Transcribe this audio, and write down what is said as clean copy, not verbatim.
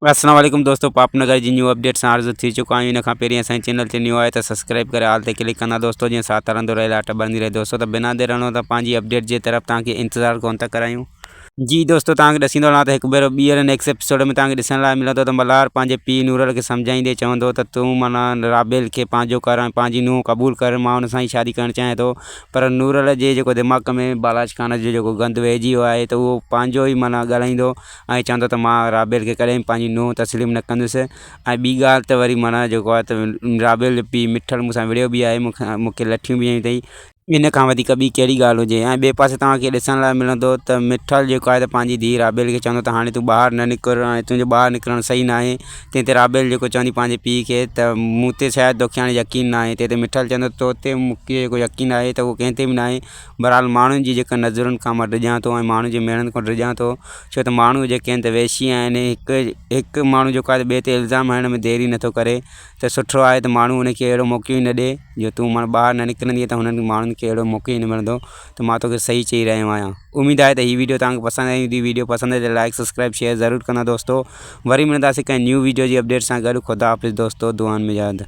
السلام عليڪم دوستو پاپ نگر جي نيو اپڊيٽ سان عرض ٿي چڪا آهيون ان کان پهرين اسان جي چينل تي نيو آهي ته سبسڪرائب ڪري آل تي ڪلڪ ڪندا دوستو جيئن ساٿ هلندو رهي لاٽ ٻرندي رهي دوستو ته بنا دير رهڻو ته پنهنجي اپڊيٽ جي طرف توهان کي انتظار ڪون ٿا ڪرايون. جي دوستو توهان کي ڏسيندو هلان ته هڪ ڀيرو ٻيهر نيڪسٽ ايپيسوڊ ۾ توهان کي ڏسڻ لاء ملندو ته ملهار پنهنجي پيء نورل کي سمجهائيندي چوندو ته تون معنيٰ رابيل کي پنهنجو ڪر ۽ پنهنجي نونهن قبول ڪر مان ان سان ئي شادي ڪرڻ چاهيان ٿو پر نورل جي جيڪو دماغ ۾ بالاچ خان جو جيڪو گند ويهجي ويو آهي ته اهو پنهنجو ئي معنيٰ ڳالهائيندو ۽ چوندو ته مان رابيل کي ڪڏهن به پنهنجي نونهن تسليم نه ڪندس ۽ ٻي ڳالهه ته وري معنيٰ جيڪو آهي ته رابيل جو پيء مٺل مون سان وڙهيو به آهي مون کان مون کي لٺيون به هنيون اٿئي ان کان وڌيڪ ٻي ڪهڙي ڳالهه هجي ۽ ٻئي پاسي توهان کي ڏسڻ لاء ملندو ته مٺل جيڪو آهي ته پنهنجي ڌيء رابيل کي چوندو ته هاڻي تون ٻاهر نه نڪر ۽ تنهنجو ٻاهر نڪرڻ صحيح نه آهي تنهن تي رابيل جيڪو چوندي پنهنجي پيء کي ته مون تي شايد توکي هاڻي يقين نه آهي تنهن تي مٺل چوندو تو تي مون کي جيڪو يقين آهي ته اهو ڪنهن تي به نه آهي بهرحال ماڻهن جي جيڪا نظرن کان مان ڊڄان ٿو ۽ ماڻهن جي ميڻن کان ڊڄان ٿو ڇو ته ماڻهو جيڪي آهن ته وحشي آهن هڪ هڪ ماڻهو جيڪو آهي ٻئي تي الزام هڻڻ ۾ دير ئي نٿو ڪري ته سٺو آهي ته ماڻهو ان کي اهڙو موقعو ئي نه ڏي جو تون معنيٰ ٻاهر نه نڪرندينء ته هنن ماڻهن کي اهڙو موقعو ئي نه ملندو ته مان توکي صحيح چئي رهيو آهيان اميد آهي ته هي ويڊيو توهان کي پسند آئي هوندي ويڊيو پسند آئي ته لائڪ سبسڪرائب شيئر ضرور ڪندا دوستو وري ملنداسين ڪنهن نيو ويڊيو جي اپڊيٽ سان گڏ خدا حافظ دوستو دعائن ۾ ياد.